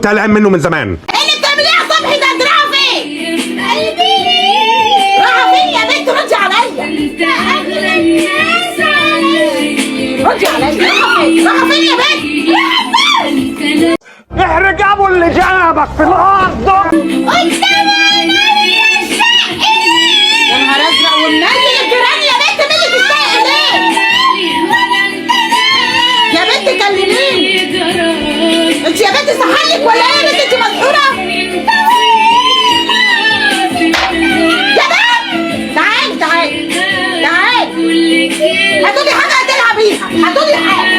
كنت قلقان منه من زمان. اللي بتعمليه يا صبحي ده؟ انت رايحة فين؟ رايحة فين يا بنت؟ ردي عليا، ردي عليا. رايحة فين يا بنت؟ رايحة فين؟ احرج ابو اللي جابك في الارض. قدام عينيا الشق. يا نهار ازرق ومنيل الجيران. يا بنت مين اللي تشتاق ليه؟ يا بنت كلميني انت يا بنت، صحلك ولا ايه يا بنت؟ انت مسحوره يا بنت. تعالي تعالي تعالي، هاتولي حاجة هتلعب بيها، هاتولي حاجة.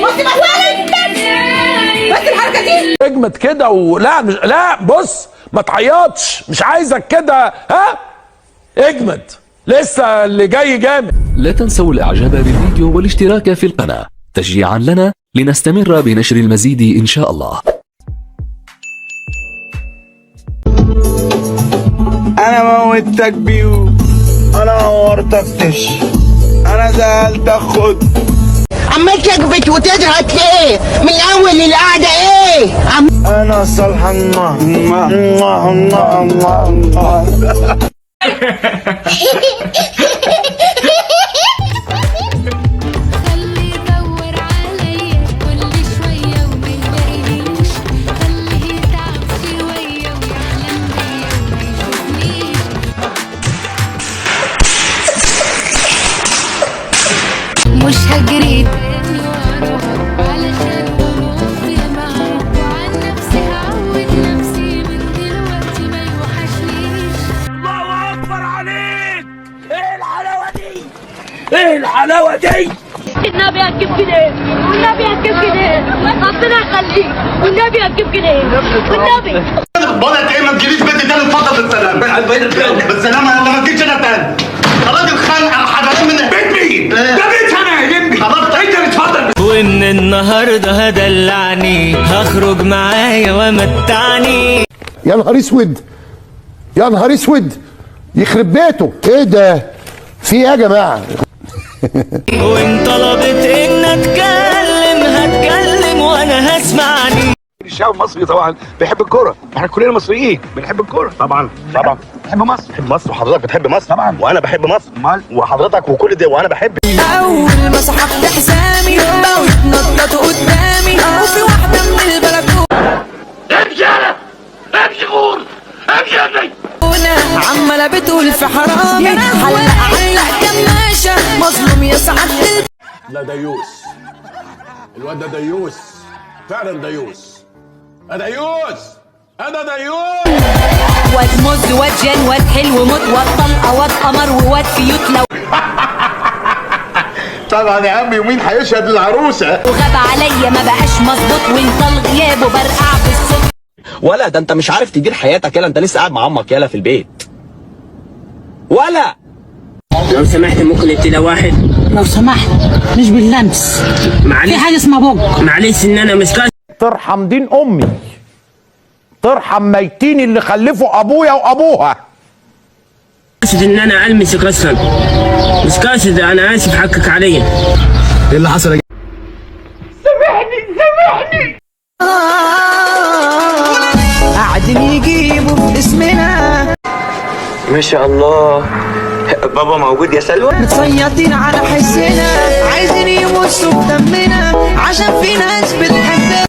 بصي بس بس الحركة دي. اجمد كده ولا مش؟ لا بص، ما تعيطش، مش عايزك كده. ها، اجمد، لسه اللي جاي جامد. لا تنسوا الاعجاب بالفيديو والاشتراك في القناة تشجيعا لنا لنستمر بنشر المزيد ان شاء الله. انا موتك بيو، انا عورتك تش، انا زعلتك خد. عمال تكبت وتضغط ليه من اول القعدة؟ ايه عم؟ انا صالحة الله الله الله الله الله. خلي يدور عليا كل شوية وما يلاقينيش، خليه يتعب شوية ويعلم بيا وما يشوفنيش. مش هجري تاني وراه علشان وقوفي معاه، وعن نفسي هعود نفسي من دلوقتي ما يوحشنيش. الله اكبر عليك، ايه الحلاوة دي؟ ايه الحلاوة دي؟ النبي هتجيب جنيه، والنبي هتجيب جنيه، ربنا يخليك، والنبي هتجيب جنيه، والنبي. بقولك ايه، ما تجيليش بيتي تاني. اتفضل بالسلامة، بالسلامه. انا ما تجيش انا تاني. راجل خانقه حضرتك من بيت مين؟ ده بيت انا يا جنبي. خلاص انت بتفضل. ومن النهارده هدلعني، هخرج معايا ومتعني. يا نهار اسود، يا نهار اسود، يخرب بيته، ايه ده؟ في ايه يا جماعة؟ وان طلبت ان اتكلم هتكلم وانا هسمعني. الشعب المصري طبعا بيحب الكورة، احنا كلنا مصريين بنحب الكورة. طبعا طبعا بنحب مصر. بحب مصر، وحضرتك بتحب مصر طبعا، وانا بحب مصر. امال وحضرتك وكل ده، وانا بحب. اول ما سحبت حزامي بقوا يتنططوا قدامي، وفي واحدة من البلكونه امشي يالا، امشي غور، امشي يا ابني. عماله بتقول في حرامي حلق علق كماشه، مظلوم يا سعادة. لا ديوس، الواد ده ديوس فعلا، ديوس، انا ديوس، انا ديوس. واد مز، واد جان، واد حلو موت، واد طلقه، واد قمر، وواد cute لو طبعا يا عمي، ومين هيشهد للعروسه؟ وغاب عليا ما بقاش مظبوط، وانت الغياب وبرقع بالصوت. ولا ده انت مش عارف تدير حياتك، يلا انت لسه قاعد مع امك يلا في البيت ولا؟ لو سمحت ممكن نبتدي واحد؟ لو سمحت مش باللمس. معلش، في حاجة اسمها بوج. معلش ان انا مش قصدي. ترحم دين امي، ترحم ميتين اللي خلفوا ابويا وابوها. قاصد ان انا المسك اصلا، مش قاصد، انا اسف، حقك عليا. ايه اللي حصل يا قاعدين يجيبوا في اسمنا. ما شاء الله، بابا موجود يا سلوى. متصيطين على حسنا، عايزين يمصوا بدمنا عشان في ناس بتحبنا.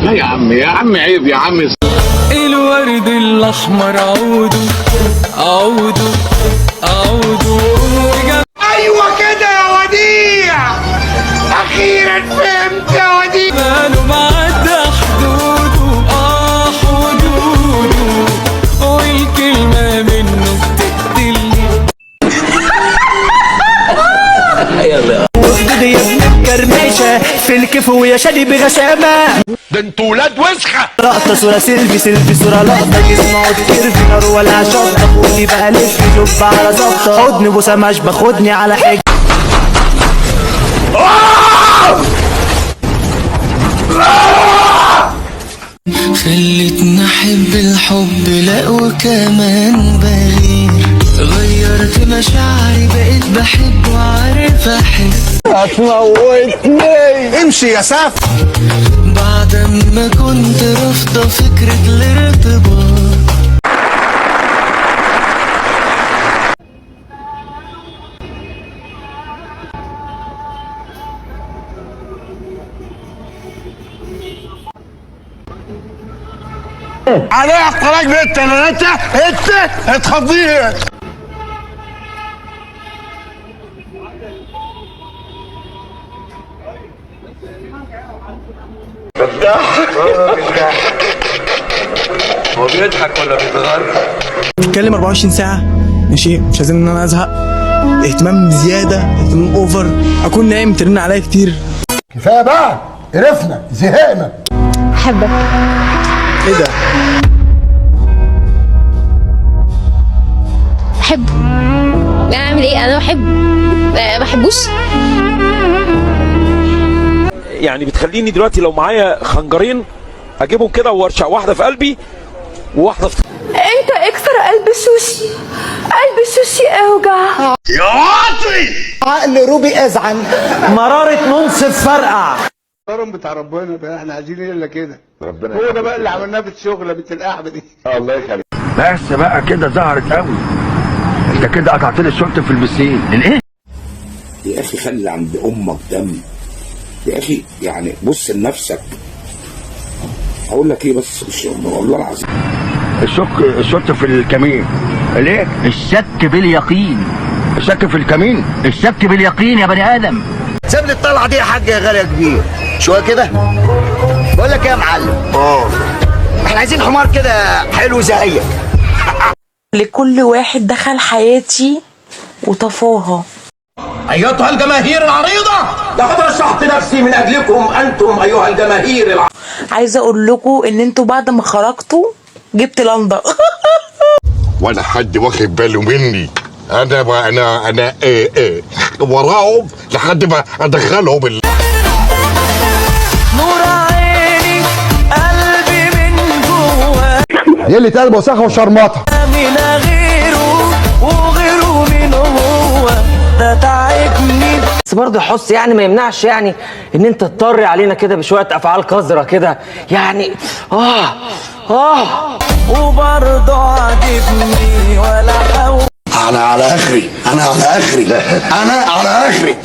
لا يا عم، يا عم عيب يا عم. الورد الاحمر عوده عوده عوده. ايوه كده يا وديع، اخيرا فهمت يا وديع. ماله معدى حدوده، اه حدوده، والكلمة منه بتقتلني. يلا. وحدود يا ابن الكرمشة في الكيف ويا شادي بغشامة. ده انتوا ولاد وسخة. لقطة صورة selfie، selfie صورة لقطة، جسم عود curvy، نار ولا شطة، خدني بقى لف جب على ظبطة، حضن بوسة مش باخدني على حاجة. خلتني احب الحب، لا وكمان بغير، غيرت مشاعري، بقيت بحب وعارف احس. هتموتني، امشي يا سافل. بعد ما كنت رافضة فكرة الارتباط. عليها الطلاق بالثلاثة انت اتخضيها. هو بيضحك ولا بيتغر؟ بتتكلم 24 ساعة ماشي، مش عايزين ان انا ازهق، اهتمام زيادة، اهتمام اوفر، اكون نايم ترن عليا كتير. كفاية بقى، قرفنا زهقنا. احبك. ايه ده؟ بحبه. اعمل ايه؟ انا بحبه. ما بحبوش يعني. بتخليني دلوقتي لو معايا خنجرين اجيبهم كده وارشق واحدة في قلبي وواحدة في انت اكسر قلب السوشي، قلب السوشي اوجع. يا واطي. عقل روبي ازعل. مرارة منصف فرقع. كرم بتاع ربنا بقى، احنا عايزين ايه الا كده؟ ربنا هو ده بقى اللي عملناه في الشغلة بنت القحبه دي. الله يخليك. بس بقى كده ظهرت قوي، انت كده قطعت لي الشورت في البسين الايه؟ يا اخي خلي عند امك دم يا اخي، يعني بص لنفسك. اقول لك ايه بس، مش والله العظيم. الشك في الكمين. ليه؟ الشك باليقين. الشك في الكمين، الشك باليقين يا بني ادم. سيب لي الطلعة دي يا حاج يا غالي يا كبير شوية كده. بقول لك ايه يا معلم، احنا عايزين حمار كده حلو زيك. لكل واحد دخل حياتي وطفاها. ايتها الجماهير العريضة، لقد رشحت نفسي من اجلكم انتم ايها الجماهير العريضة. عايزه اقول لكم ان انتوا بعد ما خرجتوا جبت لندا. ولا حد واخد باله مني. انا انا انا ايه ايه وراهم لحد ما ادخلهم نور عيني قلبي من جوه. دي اللي تقلب وسخة وشرمطه. من غيره وغيره من هو ده تعبني. بس برضه حس يعني ما يمنعش يعني ان انت تضطر علينا كده بشوية افعال قذرة كده يعني. وبرضه عاجبني ولا حول. انا على اخري، انا على اخري، انا على اخري.